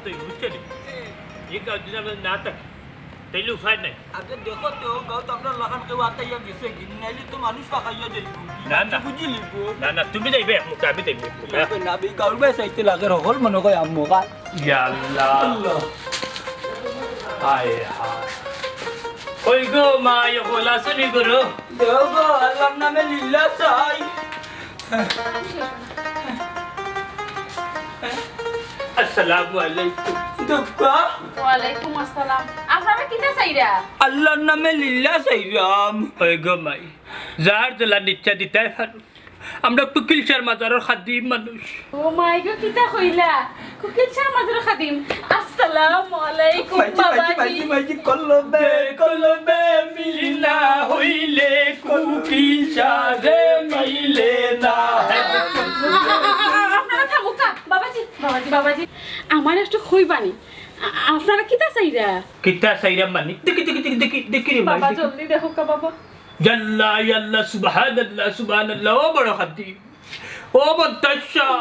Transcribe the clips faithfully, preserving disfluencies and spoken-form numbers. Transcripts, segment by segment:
তো বুঝছো নি? এই কয়দিন আমরা না থাকি, তাইলে উপায় নাই। আগে দেখো তো, গাঁও তো আমরা লাখান কেউ আতাইয়া গেছে কি, নাইলে তো মানুষ ফাঁকাইয়া যাইব। না, না। বুঝি লিব। না, না, তুমি যাইবে এক মুখে, আমি যাইব এক মুখে। না, না, এই গাঁওর বায় চাইতে লাগে, হকল মনে কয় আম্মু গা। ইয়া আল্লাহ। আল্লাহ। হায় হায়। কই গো মা, ইয়ে বলা শুনি করো। দেও গো, আল্লাহর নামে লিল্লা চাই। আসসালামু আলাইকুম। দুঃখা। ওয়ালাইকুম আসসালাম। আপনারা কিতা চাইরা? আল্লাহর নামে লিল্লা চাইরাম। ওই গো মাই, যার যেলা নিচ্ছা দিতায় পারো। আমরা কুকিল শাহর মাজারর খাদিম মানুষ। ও মাই গো, কিতা কইলা? কুকিল শাহর মাজারর খাদিম। আসসালামু আলাইকুম, মাইজি, মাইজি, বাবাজি। মাইজি, মাইজি, কলবে, কলবে মিলনা হইলে কুকিল শাহরে মিলে না। আপনারা থামুক্কা, বাবাজি, বাবাজি, বাবাজি। আমার একটু কইবানি। আ-, আপনারা কিতা চাইরা? কিতা চাইরা মানে? দেখি, দেখি, দেখি, দেখি, দেখি রে বাবা, মাই, দেখি। জলদি দেখুক্কা বাবা। ইয়াল্লা, ইয়াল্লা, সুবহানাল্লাহ, সুবহানাল্লাহ, ও বড় খাদিম। ও মন্তাজ শাহ,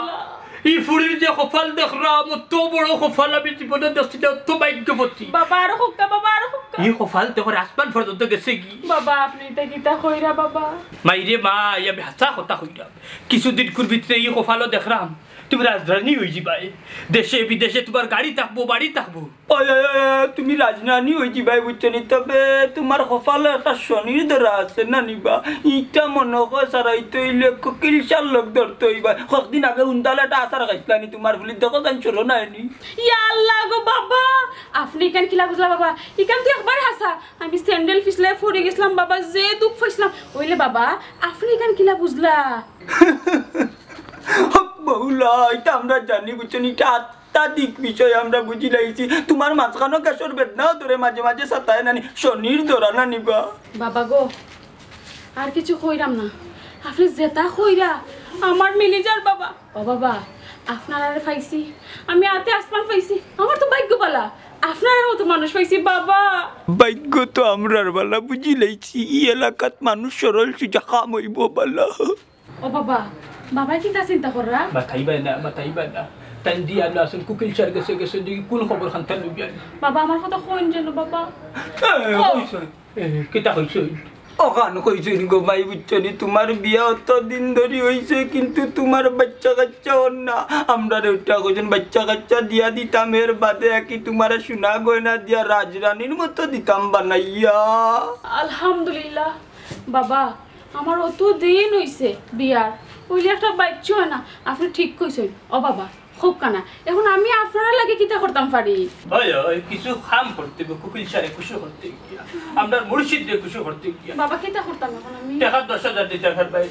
ই ফুড়ির যে কপাল দেখরাম, অত বড় কপাল আমি জীবনে দেখছি না, অত ভাগ্যবতী। বাবা, আরো কউক্কা, বাবা, আরো কউক্কা। ই কপাল দেখো আসমান পর্যন্ত গেছে গি। বাবা, আপনে ইতা কিতা কইরা বাবা? মাইরে মাই, আমি হাছা কথা কইরাম। কিছুদিনকুর ভিতরে ই কপালও দেখরাম, তুমি রাজরানী অইযিবায়। দেশে বিদেশে তুমার গাড়ি থাকবো, বাড়ি থাকবো। ওই, ওই, ওই, ওই, তুমি রাজরানী অইযিবায়, বুঝছো নি? তবে তুমার কপালো একটা শনির দোরা আছে না নিবা? ইটা মনো কয় সারাইতে অইলে কুকিল শাহর লগ ধরতে অইবা। কয়েকদিন আগে উন্দালে একটা আচার খাইছলা নি, তুমার ফুলি দেখো জানি সরো নাই নি। ইয়া আল্লাহ গো বাবা, আপনে ইখান কিলা বুঝলা বাবা? ইখান তো একবারে হাছা। আমি স্যান্ডেল ফিছলাইয়া পড়ি গেছলাম বাবা, যে দুখ পাইছলাম। অইলে বাবা, আপনে ইখান কিলা বুঝলা? হক মৌলা, ইটা আমরা জানি, বুঝছো নি? ইটা আত্মাদিক বিষয় আমরা বুঝিলাইছি। তুমার মাঝখানো গ্যাসর বেদনাও ধরে মাঝে মাঝে সাতায় নানি, শনির দোরা না নিবা। বাবা গো, আর কিছু কইরাম না, আপনে যেতা কইরা আমার মিলি যার বাবা। ও বাবা, আপনারারে পাইছি, আমি আতে আসমান পাইছি, আমার তো ভাগ্য বালা, আপনারার মতো মানুষ পাইছি বাবা। ভাগ্য তো আমরার বালা, বুঝিলাইছি, ই এলাকাত মানুষ সরল সুজা কাম অইবো বালা। ও বাবা, বাবায় কিতা চিন্তা কররা? মাতাইবায় না, মাতাইবায় না। তাইন দিয়া না আসল কুকিল শাহর গেছে, গেছে দেখি কুন খবর খানতা লইয়া। বাবা, আমার কথা কইন যেন বাবা। এ, ও। কইছে। এ, কিতা কইছে? অখান কইছইন গো মাই, বুঝছো নি? তুমার বিয়া অত দিন ধরি অইছে, কিন্তু তুমার বাইচ্চা কাইচ্চা অর না। আমরারে উল্টা কইছইন বাইচ্চা কাইচ্চা দিয়া দিতাম, এর বাদে একই তুমারে সোনা গয়না দিয়া রাজরানীর মতো দিতাম বানাইয়া। আলহামদুলিল্লাহ। বাবা, আমার অত দিন অইছে বিয়ার, অইলে একটা বাইচ্চা অয় না। আপনে ঠিক কইছইন। ও বাবা, কউক্কা না, এখন আমি আপনারার লাগি কিতা করতাম পারি? ওই, ওই, কিছু কাম করতে অইবো, কুকিল শাহরে খুশি করতে গিয়া, আমরার মুর্শিদরে খুশি করতে গিয়া। বাবা, কিতা করতাম এখন আমি? টেকা দশ হাজার দিতে পারবায়।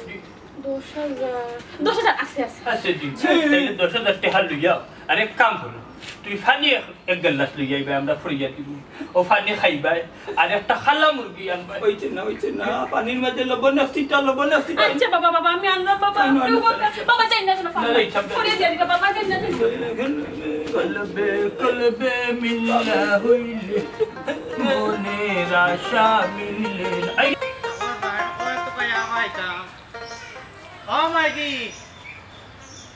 দশ হাজার? দশ হাজার আছে, আছে। আছে দি। তাইলে দশ হাজার টেকা লইয়া, আর এক কাম করো, তুমি পানি এক, এক গেলাস লইয়া আইবায়, আমরা ফুড়িয়া দিমু। ও পানি খাইবায়, আর একটা কালা মুরগি আনবায়। অইছে না, অইছে না, পানির মাঝে লবণ আসিটা, লবণ আসিটা। আচ্ছা বাবা, বাবা, আমি আনরাম বাবা। আনো, আনো। বাবা, যাই না, শোনো, না, না, ইচ্ছা করে দিয়া দিবা, বাবা, যাই না, যাই না। কলবে, কলবে মিলনা হইলে মনের আশা মিলে না। আই। ও মাইদি,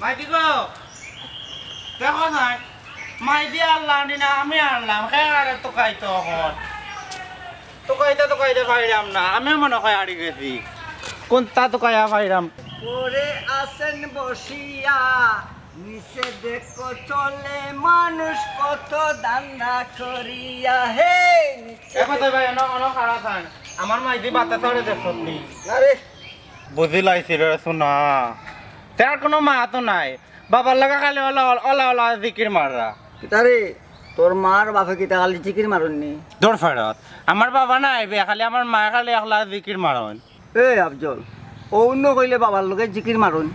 মাইদি গো, দেখো না, মাইদি আনলা নি না, আমি আনলাম, হে আরে তুকাইতো অখন। তুকাইতে তুকাইতে পাইরাম না, আমি মনো কয় আড়ি গেছি। কুনতা তুকাইয়া পাইরাম? ওরে আছেন বসিয়া, নিচে দেখো চলে মানুষ কত ধান্দা করিয়া, হে নিচে। এ কথা ভাই, অনো, অনো খাড়া থাক। আমার মাইদি বাতে চড়ে দেখছত নি? আরে। বুঝিলাইছি রে সোনা। তার কুনু মা তো নাই। বাবার লগে খালি অলা, অলা, অলা জিকির মাররা। কিতারে, তোর মার বাপে কিতা খালি জিকির মারইন নি? দূর ফেরত। আমার বাবা নাই বে, খালি আমার মায় খালি একলা জিকির মারইন। এ আফজল, অউ অন্য কইলে বাবার লগে জিকির মারইন।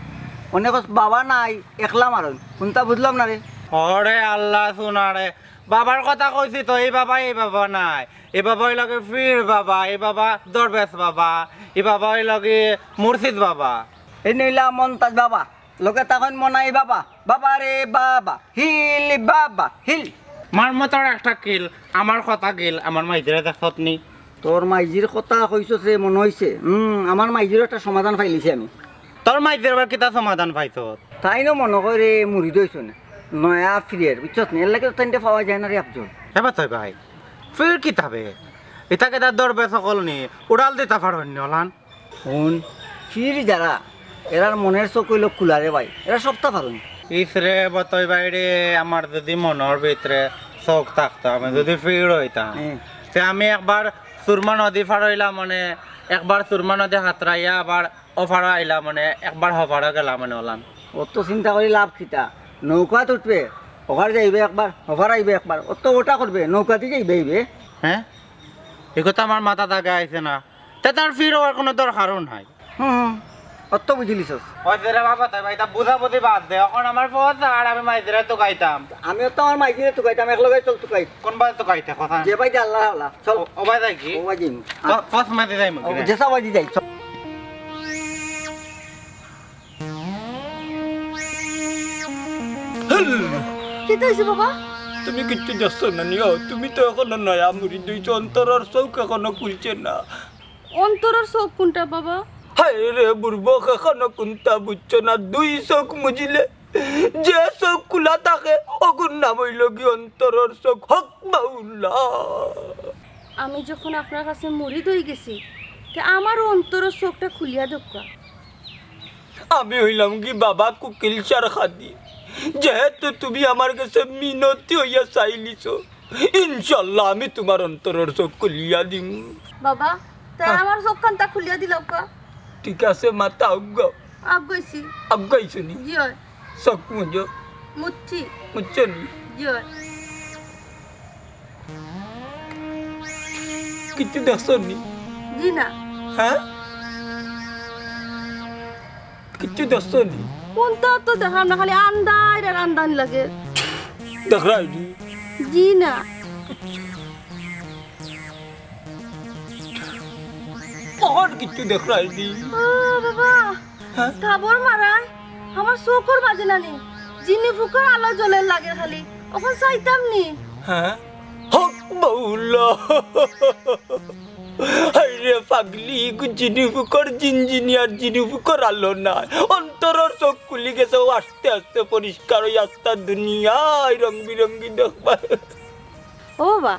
অনে কস বাবা নাই, একলা মারইন। কুনতা বুঝলাম না রে। ওরে আল্লাহ, সোনা রে। বাবার কথা কইছি তো, ই বাবা, ই বাবা নাই। ই বাবা অইলগি পীর বাবা, ই বাবা দরবেশ বাবা, ই বাবা অইলগি মুর্শিদ বাবা। এই নইলা মন্তাজ বাবা। লগে থাকইন মনাই বাবা, বাবা রে বাবা, হিল বাবা, হিল। মার মতর একটা কিল, আমার কথা গিল, আমার মাইজিরে দেখছত নি? তোর মাইজির কথা কইছস রে, মনো অইছে। হুম, আমার মাইজিরও একটা সমাধান পাইলিছি আমি। তোর মাইজির আবার কিতা সমাধান পাইছত? তাইনও মনো কয় রে, মুরিদ অইছইন। নয়া ফিরের, বুঝছস নি? এর লাগি তো তাইনরে পাওয়া যায় না রে আফজল। এবার তো ভাই, ফির কিতাবে? ইতা কিতা দরবেশ অকল নি, উড়াল দিতা পারইন নি অলান? হুন, ফির যারা, এরার মনের চোখ অইলো খুলা রে ভাই, এরা সবতা পারইন। ইস রে বতই ভাই রে, আমার যদি মনর ভিতরে চোখ থাকতো, আমি যদি ফির অইতাম, হুম। তে আমি একবার সুরমা নদী পার অইলাম মানে, একবার সুরমা নদী হাতরাইয়া আবার অ পারো আইলাম মানে, একবার হ পারো গেলাম মানে অলান। অত চিন্তা করি লাভ কিতা? নৌকাত উঠবে, অ পার যাইবে একবার, হ পার আইবে একবার, অত ওটা করবে, নৌকাত যাইবে আইবে। হ্যাঁ, ই কথা আমার মাথাত আগে আইছে না। তে তার ফির অওয়ার কুনু দরকারও নাই। হুম, হুম, অত বুঝিলিছস। ওই যে রে বাবা, তাই ভাই, তা বুঝাবুঝি বাদ দে। অখন আমার ফোন আর আমি মাইজিরে তুকাইতাম। আমিও তো আমার মাইজিরে তুকাইতাম, এক লগে চল তুকাই। কোন বাজে তুকাইতে কথা? যে ভাই দে আল্লাহ আল্লাহ। চল। ও, ও ভাই যাই কি? ও ভাই যাইমু। প-, পথ মাঝে যাইমু ও, কি রে? যে সব ভাই যাই, চল। হেল! কিতা অইছে বাবা? তুমি কিচ্ছু দেখছো না নিও, তুমি তো এখনো নয়া মুরিদ অইছো, অন্তরর চোখ এখনো খুলছে না। অন্তরর চোখ কোনটা বাবা? হায় রে বুড়বক, এখনো কোনটা বুঝছো না? দুই চোখ মুজিলে যে চোখ খুলা থাকে, অগুর নাম অইলো গি অন্তরর চোখ। হক মাওলা। আমি যখন আপনার কাছে মুরিদ অই গেছি, তে আমারও অন্তরর চোখটা খুলিয়া দেউক্কা। আমি অইলাম গি বাবা কুকিলছার খাদি, যেহেতু তুমি আমার গেছে মিনতি অইয়া চাইলিছো, ইনশাল্লাহ আমি তুমার অন্তরর চোখ খুলিয়া দিমু। বাবা, তে হ্যাঁ। আমার চোখ খানতা খুলিয়া দিলাউক্কা। ঠিক আছে, মাতা আউগাও। আগুয়াইছি। আগুয়াইছো নি? জি অয়। চোখ মুজো। মুজছি। মুজছো নি? জি অয়। কিচ্ছু দেখছো নি? জি না। হ্যাঁ? কিচ্ছু দেখছো নি? কুন্তা তো দেখলাম না, খালি আন্দাইর আর আন্দাইর লাগে। দেখরায় নি? জি না। অখন কিচ্ছু দেখরায় নি? ও বাবা, হ্যাঁ? তাবর মারায় আমার চোখর মাঝে নানি জিনি ফুকর আলো জ্বলের লাগে খালি। অখন চাইতাম নি। হ্যাঁ? হক মাওলা। হায় রে পাগলি, ইগু জিনি ফুকর জিনজিনি আর জিনি ফুকর আলো নায়। অন্তরর চোখ খুলি গেছে, অউ আস্তে আস্তে পরিষ্কার অই আস্তা দুনিয়ায় রং বিরঙ্গি দেখবা। ও বাবা,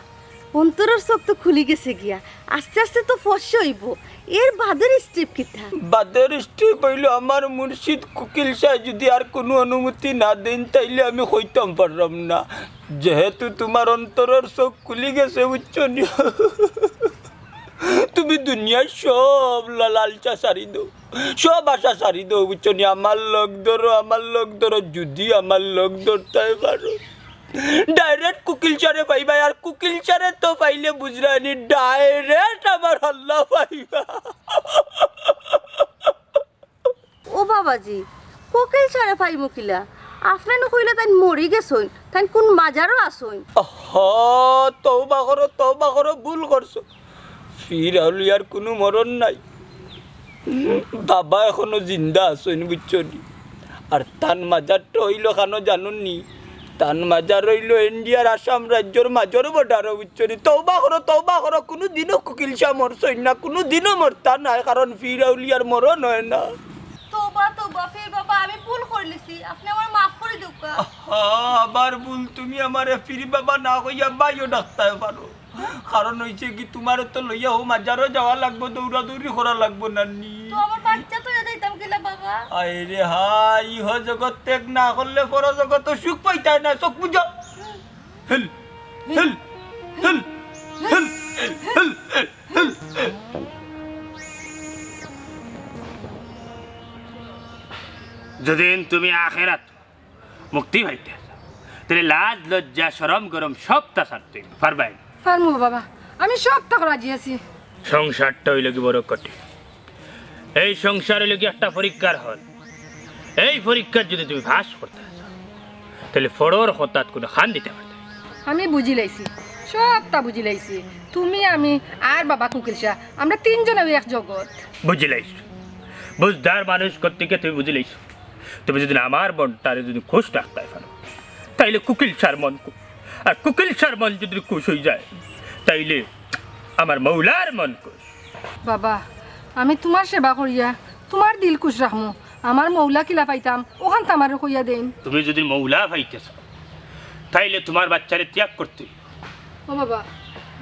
অন্তরর চোখ তো খুলি গেছে গিয়া, আস্তে আস্তে তো ফর্সা অইবো। এর বাদর step কিতা? বাদর step অইলো আমার মুর্শিদ কুকিলছায় যুদি আর কুনু অনুমতি না দেইন, তাইলে আমি কইতাম পাররাম না। যেহেতু তুমার অন্তরর চোখ খুলি গেছে, বুঝছো নি? তুমি দুনিয়ার সব লা-, লালসা ছাড়ি দেও, সব আশা ছাড়ি দেও, বুঝছো নি? আমার লগ ধরো, আমার লগ ধরো, যুদি আমার লগ ধরতায় পারো। Direct কুকিলছারে পাইবা, আর কুকিলছারে তো পাইলে বুঝরায় নি, direct আমার আল্লাহ পাইবা। ও বাবাজি, কুকিলছারে পাইমু কিলা? আপনে নু কইলা তাইন মরি গেছইন, তাইন কুন মাজারো আছইন? আহা, তওবা করো, তওবা করো, ভুল করছো। পীর আউলিয়ার কুনু মরণ নাই। বাবা এখনো জিন্দা আছইন, বুঝছো নি? আর তান মাজারটা অইলো কানো জানো নি? তান মাজার অইলো ইন্ডিয়ার আসাম রাজ্যর মাঝর border-ও, বুঝছো নি? তওবা করো, তওবা করো, কুনুদিনও কুকিলছা মরছইন না, কুনুদিনও মরতা নায়, কারণ পীর আউলিয়ার মরণ অয় না। তওবা, তওবা, পীর বাবা, আমি ভুল করিলিছি, আপনে আমারে মাফ করি দেউক্কা। আহা, আবার ভুল, তুমি আমারে পীর বাবা না কইয়া ভাইও ডাকতায় পারো। কারণ অইছে কি, তুমারে তো লইয়া অউ মাজারো যাওয়া লাগবো, দৌড়াদৌড়ি করা লাগবো নানি। তো আমার বাচ্চা তো যাইতাম কিলা বাবা? আয় রে হায়, ইহ জগৎ ত্যাগ না করলে পর জগৎ সুখ পাইতায় না, চোখ বুঝো। হেল, হেল, হেল, হেল। যেদিন তুমি আখেরাত মুক্তি পাইতে, তাইলে লাজ, লজ্জা, শরম, গরম সবতা ছাড়তে অইবো। পারবায়? পারমু বাবা, আমি সবতা রাজি আছি। সংসারটা অইলো গি বড় কঠিন। এই সংসার অইলো গি একটা পরীক্ষার হল। এই পরীক্ষাত যুদি তুমি পাস করতে চাও, তাইলে পরর কথাত কুনু কান দিতে পারতে। আমি বুঝিলাইছি, সবতা বুঝিলাইছি। তুমি, আমি আর বাবা কুকিলছা, আমরা তিনজনে এক জগৎ। বুঝিলাইছো? বুঝদার মানুষ কর্তৃকে তুমি বুঝিলাইছো। তুমি যুদি আমার মনটারে যুদি খুশ রাখতায় পারো, তাইলে কুকিলছার মন খুশ। আর কুকিলছার মন যুদি খুশ অইযায়, তাইলে আমার মৌলার মন খুশ। বাবা, আমি তুমার সেবা করিয়া তুমার দিল খুশ রাখমু। আমার মৌলা কিলা পাইতাম, অখানতা আমারে কইয়া দেইন। তুমি যুদি মৌলা পাইতে চাও, তাইলে তুমার বাইচ্চারে ত্যাগ করতে অইবো। ও বাবা,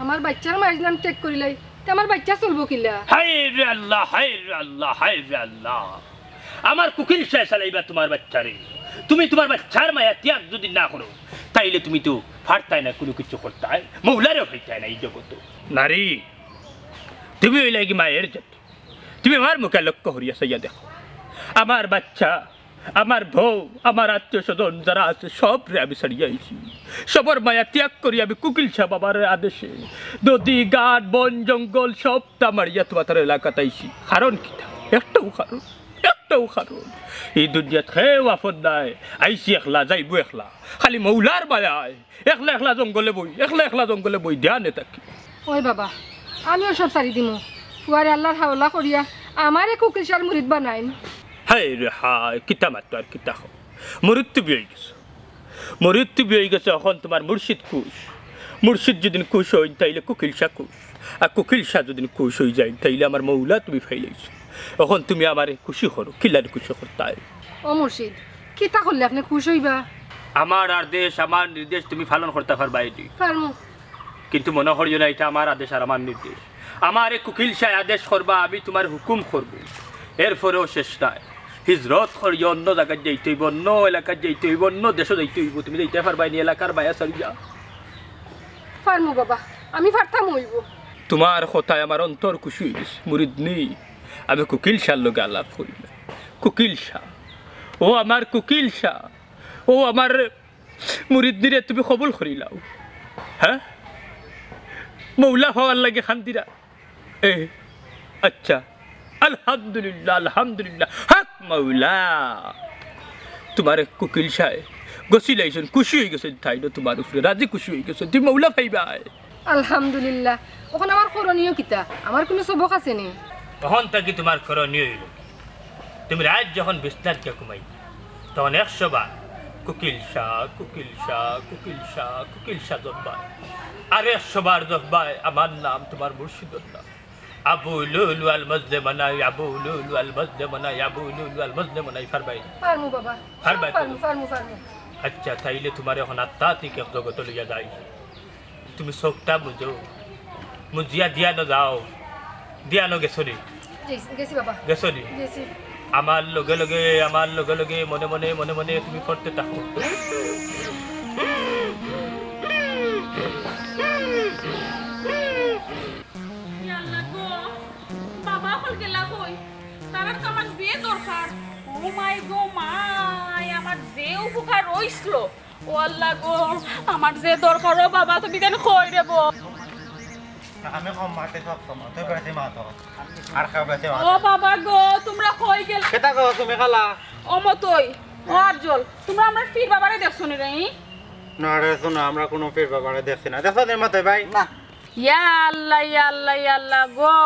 আমার বাইচ্চার মাইর যুদি আমি ত্যাগ করিলাই, তে আমার বাইচ্চা চলবো কিলা? হায় রে আল্লাহ, হায় রে আল্লাহ, হায় রে আল্লাহ। আমার কুকিল শায় চালাইবা তুমার বাইচ্চারে। তুমি তুমার বাইচ্চার মায়া ত্যাগ যুদি না করো, তাইলে তুমি তো পারতায় না কুনু কিছু করতায়, মৌলারেও পাইতায় না ই জগতো। নারী, তুমি অইলায় গি মায়ের জাত। তুমি আমার মুখে লক্ষ্য করিয়া চাইয়া দেখো। আমার বাইচ্চা, আমার বউ, আমার আত্মীয় স্বজন যারা আছে, সবরে আমি ছাড়িয়া আইছি। সবর মায়া ত্যাগ করি আমি কুকিল শাহ বাবার আদেশে নদী, ঘাট, বন, জঙ্গল সবতা মারিয়া তুমার এলাকাত আইছি। কারণ কিতা? একটাউ কারণ, একটাউ কারণ। ই দুনিয়াত কেউ আপন নাই, আইছি একলা, যাইবো একলা। খালি মৌলার মায়ায় একলা একলা জঙ্গলে বই, একলা একলা জঙ্গলে বই, ধ্যানে থাকি। ওই বাবা, আমিও সব ছাড়ি দিমু। ফুয়ারে আল্লার হাওলা করিয়া আমারে কুকিল শার মুরিদ বানাইন। হায় রে হায়, কিতা মাতো আর কিতা কও। মুরিদ তুমি অইগেছো। মুরিদ তুমি অইগেছো, অখন তুমার মুর্শিদ খুশ। মুর্শিদ যুদি খুশ অইন, তাইলে কুকিল শাহ খুশ। আর কুকিল শাহ যুদি খুশ অইযাইন, তাইলে আমার মৌলা তুমি পাইলাইছো। অখন তুমি আমারে খুশি করো, কিলান খুশি করতায়? ও মুর্শিদ, কিতা করলে আপনে খুশ অইবা? আমার আদেশ, আমার নির্দেশ তুমি পালন করতা পারবায়নি। পারমু। কিন্তু মনো করিও না ইটা আমার আদেশ আর আমার নির্দেশ। আমারে কুকিল শায় আদেশ করবা, আমি তুমার হুকুম করমু। এরপরেও শেষ নায়। হিজরত করিয়া অন্য জাগাত যাইতে অইবো, অন্য এলাকাত যাইতে অইবো, অন্য দেশো যাইতে অইবো। তুমি যাইতায় পারবায়নি এলাকার মায়া ছাড়িয়া। পারমু বাবা, আমি পারতাম অইবো। তুমার কথায় আমার অন্তর খুশি অইগেছে। মুরিদ নি, আমি কুকিল শার লগে আলাপ করি না। কুকিল শাহ, ও আমার কুকিল শাহ, ও আমার মুরিদ নিরে তুমি কবুল করিলাও। হ্যাঁ, মৌলা পাওয়ার লাগি কান্দিরায়। এ, আচ্ছা, আলহামদুলিল্লাহ, আলহামদুলিল্লাহ, হক মৌলা। তুমারে কুকিল শায় গছিলাইছইন, খুশি অইগেছইন তাইন তুমার উপরে, রাজি খুশি অইগেছইন, তুমি মৌলা পাইবায়। আলহামদুলিল্লাহ। অখন আমার করণীয় কিতা? আমার কুনু সবক আছে নি? অখন থাকি তুমার করণীয় অইলো, তুমি রাইত যখন বিছনাত গিয়া ঘুমাইবায়, তখন একশো বার কুকিল শাহ, কুকিল শাহ, কুকিল শাহ, কুকিল শাহ জপবায়। আর একশো বার জপবায় আমার নাম, তুমার মুর্শিদর নাম। আবু লুলু আল মজলে মনাই, আবু লুলু আল মজলে মনাই, আবু লুলু আল মজলে মনাই। পারবায়? পারমু বাবা। পারবায় তো? পারমু, পারমু, পারমু। আচ্ছা, তাইলে তুমারে অখন আধ্যাত্মিক এক জগতো লইয়া যাই। তুমি চউখটা মুজো, মুজিয়া ধ্যানো যাও। ধ্যানো গেছো নি? গেছি, গেছি বাবা। গেছো নি? গেছি। আমার লগে লগে, আমার লগে লগে মনে মনে, মনে মনে তুমি পড়তে থাকো। ইয়া আল্লাহ গো, বাবা অকল গেলা কই? তারার তো আমার যে দরকার। ও মাই গো মাই, আমার যে উপকার অইছিল। ও আল্লাহ গো, আমার যে দরকার, ও বাবা, তুমি দেন কই রে বো? আমি কম মাতে সব সময়, তুই বেশি মাতো। আর খাও বেশি মাতো। ও বাবা গো, তুমরা কই গেল? কেতা কও তুমি খালা? ও মতই, ও আফজল, তুমরা আমরার পীর বাবারে দেখছো নি রে? না রে, শোনো, আমরা কুনু পীর বাবারে দেখছি না। দেখছো নি মতই ভাই? না। ইয়া আল্লাহ, ইয়া আল্লাহ, ইয়া আল্লাহ গো।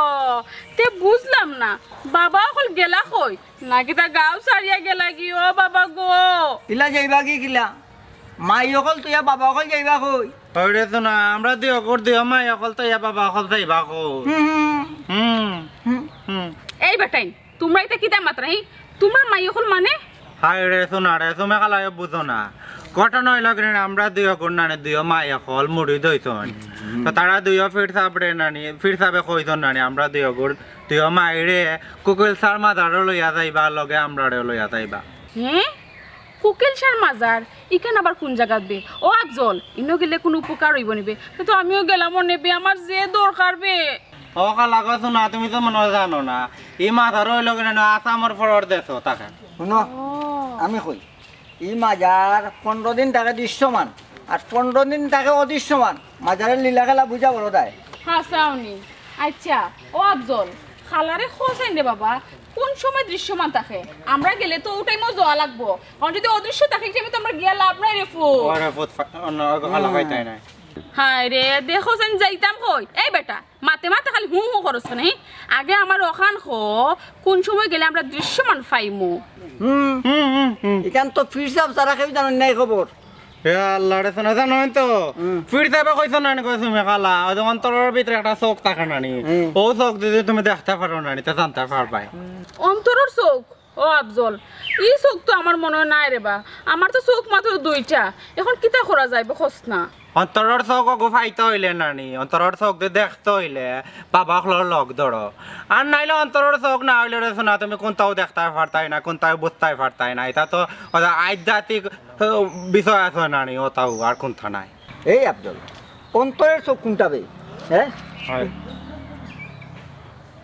তে বুঝলাম না, বাবা অকল গেলা কই? না কিতা গাঁও ছাড়িয়া গেলাগি, ও বাবা গো। ইলা যাইবাগি কিলা? মাই অকল থইয়া বাবা অকল যাইবা কই? অইরে তো না, আমরা দুইও ঘর দুইও মাই অকল থইয়া বাবা অকল যাইবা কই? হুম, হুম। হুম। হুম। হুম। এই বেটাইন, তুমরা ইতা কিতা মাতরায়? তুমরার মাই অকল মানে? হায় রে, শোনা রে, তুমি খালায় বুঝো না। ঘটনা অইলো কি রে, আমরা দুইও ঘর নানি, দুইও মাই অকল মুরিদ অইছইন। তো তারা দুইও পীর সাবরে নানি, পীর সাবে কইছইন নানি, আমরা দুইও ঘর, দুইও মাইরে কুকিল শার মাজারো লইয়া যাইবা, লগে আমরারেও লইয়া যাইবা। হে? কুকিল শার মাজার? ইখান আবার কুন জাগাত বে? ও আফজল, ইনো গেলে কুনু উপকার অইবো নি বে? তে তো আমিও গেলাম অনে বে, আমার যে দরকার বে। ও খালা গো, শোনা, তুমি তো মনে অয় জানো না, ই মাজার অইলো কি রে, আসামর পরর দেশ থাকে। হুনো, ও। আমি কই, ই মাজার পনরো দিন থাকে দৃশ্যমান, আর পনরো দিন থাকে অদৃশ্যমান। মাজারর লীলা খেলা বুঝা বড় দায়। হাছাউ নি। আইচ্ছা, ও আফজল, খালারে কছাইন রে বাবা, কুন সময় দৃশ্যমান থাকে? আমরা গেলে তো অউ টাইমো যাওয়া লাগবো, অখন যুদি অদৃশ্য থাকে, ই টাইমো তো আমরা গিয়া লাভ নাই রে ফুত। ওরে ফুত, ফা-, অন্য খালা পাইতায় নায়। হায় রে, দেখো যেন যাইতাম কই। এই বেটা, মাতে মাতে খালি হুঁ হুঁ করস কেনে, হি? আগে আমারে অখান ক, কুন সময় গেলে আমরা দৃশ্যমান পাইমু? হুম। হুম, হুম, হুম। ইখান তো পীর সাব ছাড়া কেউ জানইন না ই খবর। এ আল্লাহ রে, শোনা জানো তো? হুম। পীর সাবে কইছইন নানি কইছো মে খালা, ওই যে অন্তরর ভিতরে একটা চউখ থাকে নানি। হুম। অউ চউখ যুদি তুমি দেখতা পারো নানি, তে জানতা পারবায়। অন্তরর চউখ? ও আফজল, ই চউখ তো আমার মনো অয় নাই রেবা। আমার তো চউখ মাত্র দুইটা, এখন কিতা করা যাইবো কছ না? অন্তরর চউখ অগু পাইতে অইলে নানি, অন্তরর চউখ দি দেখতে অইলে বাবা অকলর লগ ধরো। আর নাইলে অন্তরর চউখ না অইলে রে সোনা, তুমি কুনটাউ দেখতায় পারতায় না, কুনটাউ বুঝতায় পারতায় না। ইটা তো অতা আধ্যাত্মিক, আহ, বিষয় আছে নানি, অতাউ আর কুনটা নাই। এই আফজল, অন্তরর চউখ কুনটা বে? হ্যাঁ? অয়।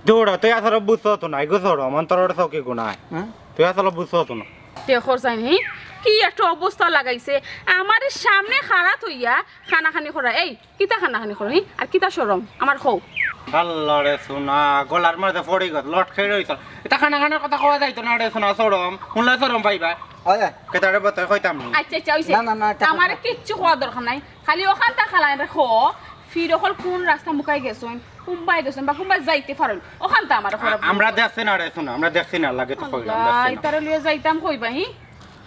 দৌড়া, তুই আসলে বুঝছস তো না, ইগু সরম, অন্তরর চউখ ইগু নায়। হ্যাঁ? তুই আসলে বুঝছস তো না। দেখো চাইন, হি? কি একটা অবস্থা লাগাইছে। আমার সামনে খাড়া থইয়া কানাকানি করা। এই, কিতা কানাকানি করো, হি? আর কিতা সরম? আমার কও। আল্লাহ রে সোনা, গলার মাঝে পড়ি গেছে, লটকাই রইছে। ইতা কানাকানির কথা কওয়া যাইতো না রে সোনা, সরম। হুনলে সরম পাইবা। অয়, অয়। কেতারে বতে কইতাম নি। আচ্ছা, আচ্ছা, অইছে। না, না, না, এটা আমারে কথা কিচ্ছু কওয়ার দরকার নাই। খালি অখানতা খালাইন রে কও, ফির অকল কুন রাস্তা মুখাই গেছইন, কুনবায় গেছইন বা কুনবায় যাইতে পারইন, অখানতা আমারে কও। আ-, আমরা দেখছি না রে সোনা, আমরা দেখছি না, লাগে তো কইলাম, আল্লাহ, দেখছি না। ইতারে লইয়া যাইতাম কই বা, হি?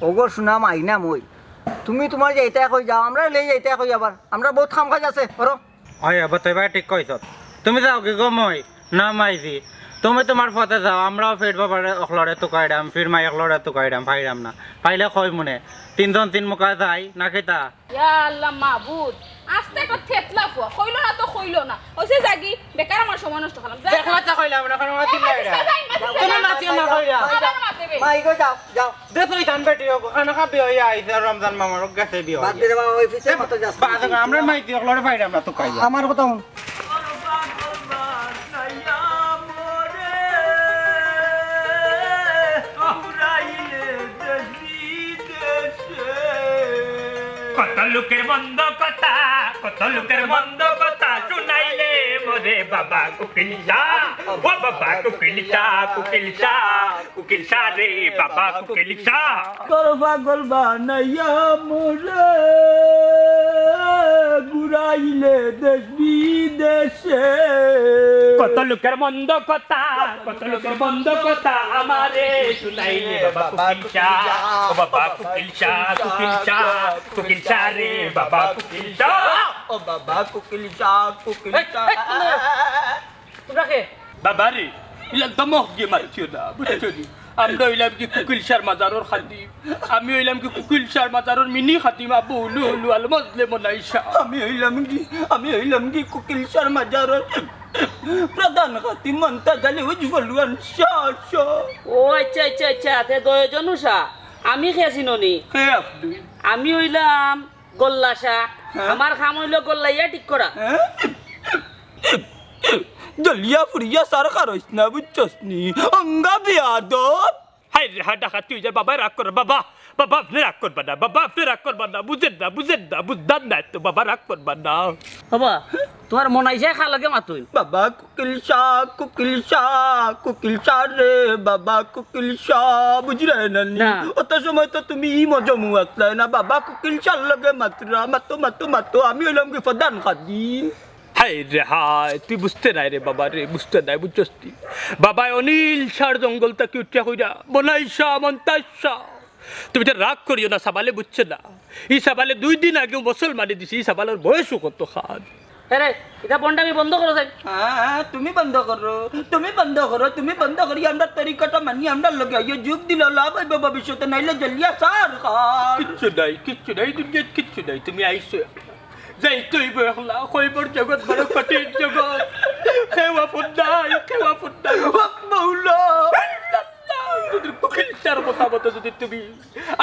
ওগো সোনা, মাই না মই। তুমি তুমার যাইতায় কই যাও, আমরারে লই যাইতায় কই আবার। আমরার বউত কাম কাজ আছে, করো। অয়, আবার তুই ভাই ঠিক কইছস। তুমি যাওগি গো মই, না মাইজি। তুমি তুমার পথে যাও, আমরাও ফির বাবারে অকলরে তুকাইরাম, ফির মাই অকলরে তুকাইরাম, পাইরাম না। পাইলে কইমুনে। তিনজন তিন মুখা যাই, না কিতা? ইয়া আল্লাহ মাবুদ, আস্তা একটা থেতলা ফুয়া, কইলো না তো কইলো না। অইছে যাগি, বেকার আমার সময় নষ্ট করলাম। যা। দেখলা তো কইলাম না, কারণ ওরা চিল্লাইরা। আরে, আরে, আরে, তুমি আরে, মাতিও না কইলা। আবার মাতে বে। মাই গো, যাও, যাও। দে তুই ধান বেটি হোক, খানা খাবি হইয়া আইছে রমজান মামার গেছে বিয়া বাদ হইয়া। দে রে বাবা, ওই পিছে এ, মতো যাস না। বাদ দে, আমরা মাইতি অকলরে পাইরাম না তুকাইয়া। আমার কথা হুন। কত লোকের মন্দ কথা, কত লোকের মন্দ কথা শুনাইলে মোরে বাবা কুকিল শাহ, ও বাবা কুকিল শাহ, কুকিল শাহ, কুকিল শাহ রে বাবা কুকিল শাহ। তোর পাগল বানাইয়া মোরে ঘুরাইলে দেশ বিদেশে। কত লোকের মন্দ কথা, কত লোকের মন্দ কথা আমারে শুনাইলে বাবা কুকিল শাহ, ও বাবা কুকিল শাহ, কুকিল শাহ, কুকিল শাহ রে বাবা কুকিল শাহ। ও বাবা কুকিল শাহ, কুকিল এই, শাহ। এই, তোমরা কে? বাবা রে, ইলা ধমক দিয়া মাতিও না, বুঝছো নি? আমরা অইলাম কি কুকিল শাহর মাজারর খাদিম? আমি অইলাম কি কুকিল শাহর মাজারর মিনি খাদিম? আবু উলু উলু আল মজলে মনাইশা। আমি অইলাম কি, আমি অইলাম কি কুকিল শাহর মাজারর প্রধান খাদিম মন্তাজ আলী উজ্জ্বল খান শাহ শাহ। ও আচ্ছা, আচ্ছা, আচ্ছা, তে দুইজন শাহ। আমি কে চিনো নি? কে আপনি? আমি অইলাম গোল্লা শাহ। হ্যাঁ? আমার কাম অইলো গোল্লাইয়া ঠিক করা। হ্যাঁ? জ্বলিয়া পুড়িয়া ছারখার অইস না, বুঝছস নি? অঙ্গা বেয়াদব। হায় রে, হা ডাকাতি অই যায়, বাবায় রাগ করবা, বাবা, বাবা, আপনে রাগ করবা না, বাবা, আপনে রাগ করবা না, বুঝেন না, বুঝেন না, বুঝদার না তো, বাবা, রাগ করবা না। বাবা, তুমার মনাইশায় কার লগে মাতইন? বাবা কুকিল শাহ, কুকিল শাহ, কুকিল শাহ রে, বাবা কুকিল শাহ, বুঝরায় না নি? না। অত সময় তো তুমি ই মজমু আছলায় না, বাবা কুকিল শাহর লগে মাতরা, মাতো, মাতো, মাতো, আমি অইলাম কি প্রধান খাদিম। হায় রে হায়, তুই বুঝতে নায় রে বাবা রে, বুঝতে নায়, বুঝছস তুই? বাবায় অনিল শাহর জঙ্গল থাকি উঠিয়া কইরা মনাইশা, মন্তাজ শাহ। তুমি তো রাগ করিও না, সাবালে বুঝছে না। ই সাবালে দুই দিন আগেউ মুসলমানি দিছে, ই সাবালর বয়সও কত খান। এরে, ইতা ভন্ডামি বন্ধ করো যাই। হ্যাঁ, তুমি বন্ধ করো, তুমি বন্ধ করো, তুমি বন্ধ করি আমরার তরিকাটা মানি, আমরার লগে আইও, যোগ দিলে লাভ অইবো ভবিষ্যতে, নাইলে জ্বলিয়া ছারখার। কিচ্ছু নাই, কিচ্ছু নাই, দুনিয়াত কিচ্ছু নাই, তুমি আইছো। যাইতে অইবো একলা, কবর জগৎ বড় কঠিন জগৎ। কেউ আপন নাই, কেউ আপন নাই। হক মৌলা। যদি কুকিল শাহর মতামতে যদি তুমি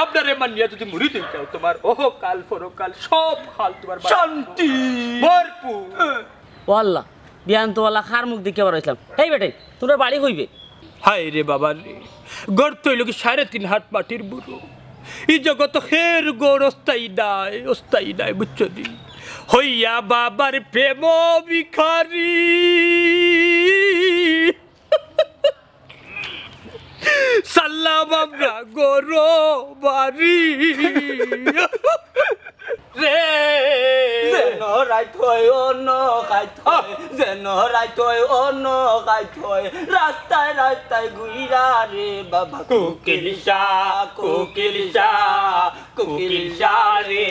আমরারে মানিয়া যদি মুরিদ অই যাও, তুমার অহকাল পরকাল সব কাল তুমার বাড়ি শান্তি। ভরপুর। ও আল্লাহ, বিয়ান তো আল্লাহ কার মুখ দেখিয়া বার অইছলাম। এই বেটাইন, তুমরার বাড়ি কই বে? হায় রে বাবা রে, গর্ত অইলো কি সাড়ে তিন হাত মাটির বুরু। ই জগতো কেউর ঘর অস্থায়ী নাই, অস্থায়ী নাই, বুঝছো নি? হইয়া বাবার প্রেম ভিখারি। সারলাম আমরা ঘর বাড়ি। রে। যেন রাইত হয় অনো খাইত হয়, যেন রাইত হয় অনো খাইত হয়, রাস্তায় রাস্তায় ঘুইরা রে বাবা কুকিল শাহ, কুকিল শাহ, কুকিল শাহ রে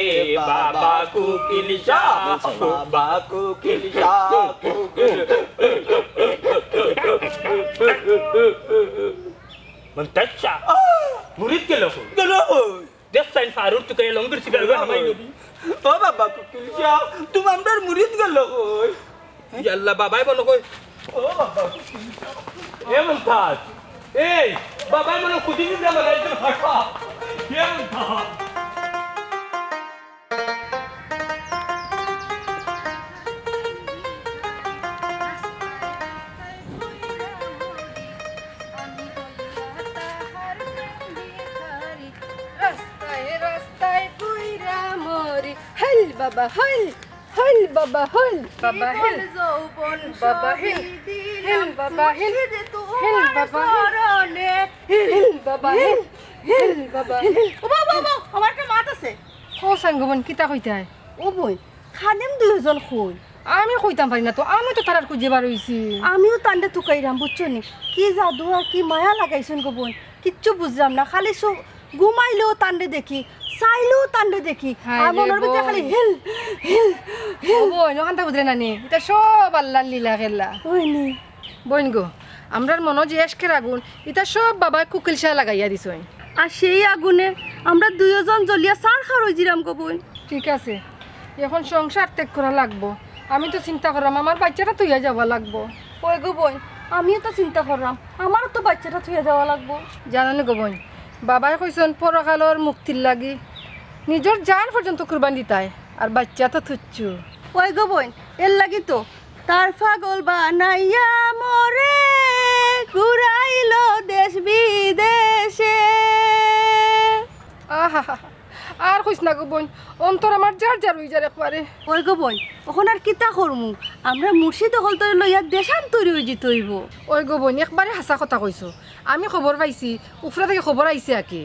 বাবা কুকিল শাহ, বাবা কুকিল শাহ, কুকিল। মন্তাজ শাহ, মুরিদ গেল কই? গেল কই? দেখ সাইন ফারুর তুকে লঙ্গির সিগার গো হামাই নবী। ও বাবা কুকিল শাহ, তুমি আমরার মুরিদ গেল কই? ইয়াল্লা, বাবায় মনো কই। ও বাবা কুকিল শাহ। এ মন্তাজ, এই, বাবায় মনো খুঁজি দিন রে, বাবা, একজন ফাটা। এ মন্তাজ। রাস্তায় রাস্তায় ঘুইরা মরি, হেল বাবা হেল, হেল বাবা হেল। বাবা হেল। জীবন যৌবন বাবা হেল। সবই দিলাম হেল বাবা হেল। মুর্শিদ তোমার হেল বাবা হেল। চরণে। হেল বাবা হেল, হেল বাবা হেল। ও বাবা, বাবা, আমার একটা মাত আছে। ও সাঙ্গবন, কিতা কইতায়? ও বইন, খাদেম দুইজন কই? আমি কইতাম পারি না তো, আমি তো তারার খুঁজে বার হইছি। আমিও তানরে তুকাইরাম, বুঝছো নি? কি জাদু আর কি মায়া লাগাইছইন গো বইন, কিচ্ছু বুঝলাম না। খালি সব ঘুমাইলেও তানরে দেখি, চাইলেও তানরে দেখি, হায় আর রে মনর ভিতরে খালি বইন। Hill, hill, hill. ও বইন, ওখানটা বুঝলে না নি? ইতা সব আল্লাহর লীলা খেলা। ওই নি। বইন গো, আমরার মনো যে এশকের আগুন, ইতা সব বাবায় কুকিল শাহ লাগাইয়া দিছইন। আর সেই আগুনে আমরা দুইওজন জ্বলিয়া ছারখার অইযিরাম গো বইন। ঠিক আছে, এখন সংসার ত্যাগ করা লাগবো। আমি তো চিন্তা করলাম আমার বাচ্চাটা থইয়া যাওয়া লাগবো। ওই গো বইন, আমিও তো চিন্তা করলাম আমারও তো বাচ্চাটা থইয়া যাওয়া লাগবো। জানো নি গো বইন, বাবায় কইছইন পরকালর মুক্তির লাগি নিজর জান পর্যন্ত কুরবান দিতায়, আর বাচ্চা তো তুচ্ছ। ওই গো বইন, এর লাগি তো তার পাগল বানাইয়া মরে ঘুরাইলো দেশ বিদেশে। আহা, আর কইস না গো বইন, অন্তর আমার জার জার অই যার একবারে। ওই গো বইন, অখন আর কিতা করমু? আমরা মুর্শিদ অকলতরে লইয়া দেশান্তরি অই যিতে অইবো। ওই গো বইন, একবারে হাছা কথা কইছো। আমি খবর পাইছি, উপরে থাকি খবর আইছে আর কি।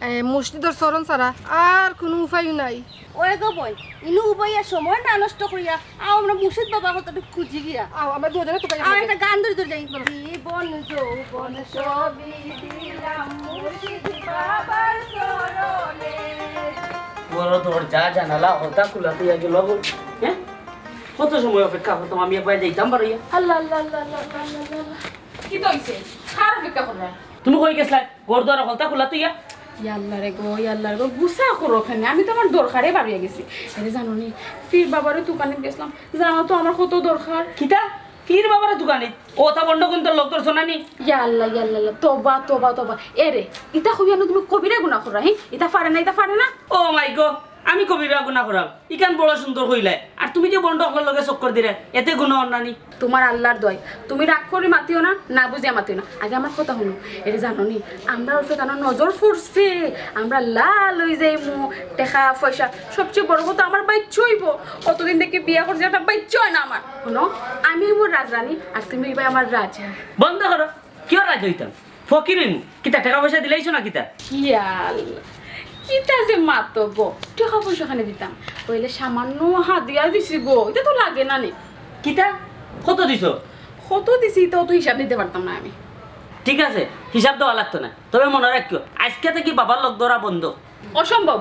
এ, মুর্শিদর চরণ ছাড়া আর কুনু উপায়ও নাই। ওই গো বইন, ইনো উবাইয়া সময় না নষ্ট করিয়া আও, আমরা মুর্শিদ বাবার কথাটা খুঁজি গিয়া। আও, আমরা দুজনে তো আর একটা গান ধরি ধরি যাই। জীবন যৌবন সবই দিলাম মুর্শিদ বাবার চরণে। বড় দরজা জানালা হতা খোলা থইয়া গেল গো। হ্যাঁ? কত সময় অপেক্ষা করতাম আমি, একবার যাইতাম বারইয়া। আল্লাহ, আল্লাহ, আল্লাহ। কিতা অইছে? কার অপেক্ষা কররা? তুমি কই গেছলায়? ঘর দুয়ার হকলতা খোলা থইয়া? ইয়াল্লা রে গো, ইয়াল্লা রে গো, গুছা করো কেনে? আমি তো আমার দরকারে বারইয়া গেছি। আরে জানো নি, পীর বাবারে তুকানিত গেছলাম। জানো তো আমার কত দরকার। কিতা? পীর বাবারে তুকানিত? অতা বন্ড কুন্তার লগ ধরছো না নি? ইয়াল্লা, ইয়াল্লা, ইয়াল্লা, তওবা, তওবা, তওবা। এরে, ইতা কইয়া নু তুমি কবিরা গুনা কররা, হি? ইতা পারে না, ইতা পারে না। ও মাই গো, আমি কবিরা গুনা করাম? ইখান বড় সুন্দর কইলায়। আর তুমি যে বন্ড অকলর লগে চক্কর দিরায়, এতে গুনা অর না নি? তুমার আল্লার দোয়াই, তুমি রাগ করি মাতিও না, না বুঝিয়া মাতিও না। আগে আমার কথা হুনো, এরে জানো নি, আমরার উপরে তান নজর পড়ছে, আমরা লাল অই যাইমু, টেকা পয়সা, সবচেয়ে বড় কথা আমার বাইচ্চা অইবো। অতদিন থাকি বিয়া করছি, একটা বাইচ্চা অয় না আমার। হুনো, আমি অইমু রাজরানী, আর তুমি অইবায় আমার রাজা। বন্ধ করো, কিওর রাজা অইতাম? ফকির অইমু। কিতা টেকা পয়সা দিলাইছো না কিতা? ইয়াল্লা, কিতা যে মাতো গো, টেকা পয়সা কেনে দিতাম? অইলে সামান্য হাদিয়া দিছি গো, ইতা তো লাগে না নি। কিতা? কত দিছো? কত দিছি ইতাও তো হিসাব দিতে পারতাম না আমি। ঠিক আছে, হিসাব দেওয়া লাগতো না, তবে মনো রাখিও, আইজকে থাকি বাবার লগ ধরা বন্ধ। অসম্ভব,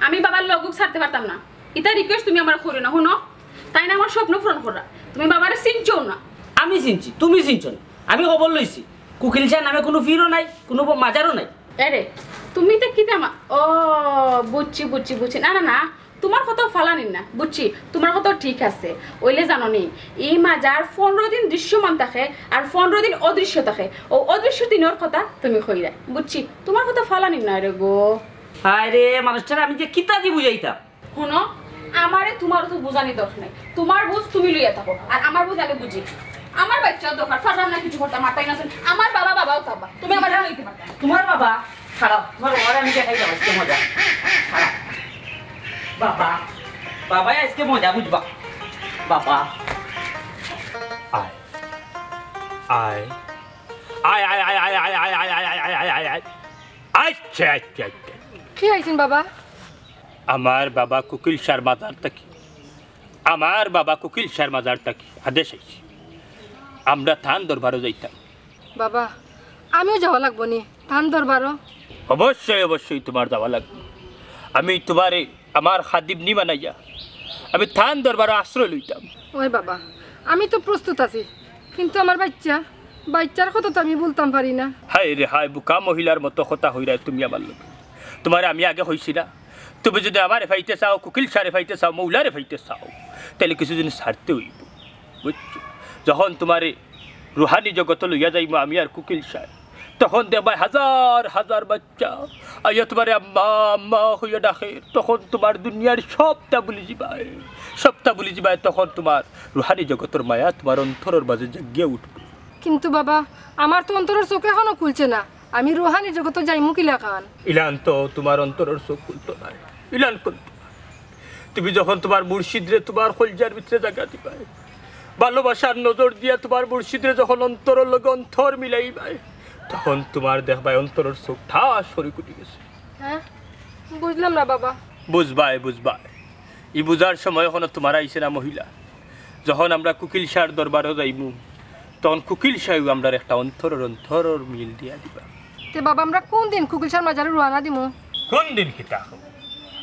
আমি বাবার লগ ছাড়তে পারতাম না। ইতা request তুমি আমারে করিও না, হুনো? তাইন আমার স্বপ্ন পূরণ কররা। তুমি বাবারে চিনছো না। আমি চিনছি, তুমি চিনছো না। আমি খবর লইছি, কুকিল শাহ নামে কুনু পীরও নাই, কুনু ব-, মাজারও নাই। এরে, তুমি তো কিতা মা-, ও, বুঝছি, বুঝছি, বুঝছি। না, না, না, তুমার কথা ফালানির না, বুঝছি, তুমার কথা ঠিক আছে। অইলে জানো নি, ই মাজার পনরো দিন দৃশ্যমান থাকে, আর পনরো দিন অদৃশ্য থাকে। অউ অদৃশ্য দিনর কথা তুমি কইরায়, বুঝছি, তুমার কথা ফালানির না রে গো। হায় রে, মানুষটারে আমি যে কিতা দি বুঝাইতাম। হুনো, আমারে তুমার অত বুঝানির দরকার নাই। তুমার বুঝ তুমি লইয়া থাকো, আর আমার বুঝ আমি বুঝি। আমার বাইচ্চার দরকার, পারলাম না কিছু করতাম, মাথায় না শুন। আমার বাবা, বাবাও তো আব্বা, তুমি আমার লইতে পারতা। তুমার বাবা, খাড়াও, তুমার বাবারে আমি দেখাই দেব আইজকে মজা। খাড়াও। বাবা, বাবায় আইজকে মজা বুঝবা। বাবা। আয়। আয়। আয়, আয়, আয়, আয়, আয়, আয়, আয়, আয়, আয়, আয়, আয়, আয়। আচ্ছা, আচ্ছা, আচ্ছা। কি অইছে বাবা? আমার বাবা কুকিল শাহর মাজার থাকি, আমার বাবা কুকিল শাহর মাজার থাকি আদেশ আইছে, আমরা তান দরবারো যাইতাম। বাবা, আমিও যাওয়া লাগবো নি তান দরবারো? অবশ্যই, অবশ্যই তুমার যাওয়া লাগবো। আমি তুমারে আমার খাদিম নি বানাইয়া আমি তান দরবারো আশ্রয় লইতাম। ওই বাবা, আমি তো প্রস্তুত আছি, কিন্তু আমার বাইচ্চা? বাচ্চার কথা তো আমি বলতাম পারি না। হায় রে হায়, বুকা মহিলার মতো কথা কইরায় তুমি আমার লগে। তুমারে আমি আগে কইছি না, তুমি যুদি আমারে পাইতে চাও, কুকিল শারে পাইতে চাও, মৌলারে পাইতে চাও, তাইলে কিছু জিনিস ছাড়তে অইবো, বুঝছো? যখন তুমারে রুহানি জগতো লইয়া যাইমু আমি আর কুকিল শায়, তখন দেখবায় হাজার হাজার বাচ্চা আইয়া তুমারে আম্মা, আম্মা কইয়া ডাকের, তখন তুমার দুনিয়ার সবটা ভুলি যিবায়, সবটা ভুলি যিবায়। তখন তুমার রুহানি জগতর মায়া তুমার অন্তরর মাঝে জাগিয়া উঠবো। কিন্তু বাবা, আমার তো অন্তরর চোখ এখনো খুলছে না, আমি রুহানি জগতো যাইমু কিলাখান? ইলান তো তুমার অন্তরর চোখ খুলতো নায়, ইলান খুলতো নায়। তুমি যখন তুমার মুর্শিদরে তুমার কলজার ভিতরে জাগা দিবায়, ভালোবাসার নজর দিয়া তুমার মুর্শিদরে যখন অন্তরর লগে অন্তর মিলাইবায়, তখন তুমার দেখবায় অন্তরর চোখ ঠাস করি খুলি গেছে। হ্যাঁ, বুঝলাম না বাবা। বুঝবায়, বুঝবায়, ই বুঝার সময় এখনো তুমার আইছে না মহিলা। যখন আমরা কুকিল শার দরবারো যাইমু, তখন কুকিল শায়ও আমরার একটা অন্তরর অন্তরর মিল দিয়া দিবা। তে বাবা, আমরা কোন দিন কুকিল শার মাজারো রওয়ানা দিমু? কোন দিন কিতা?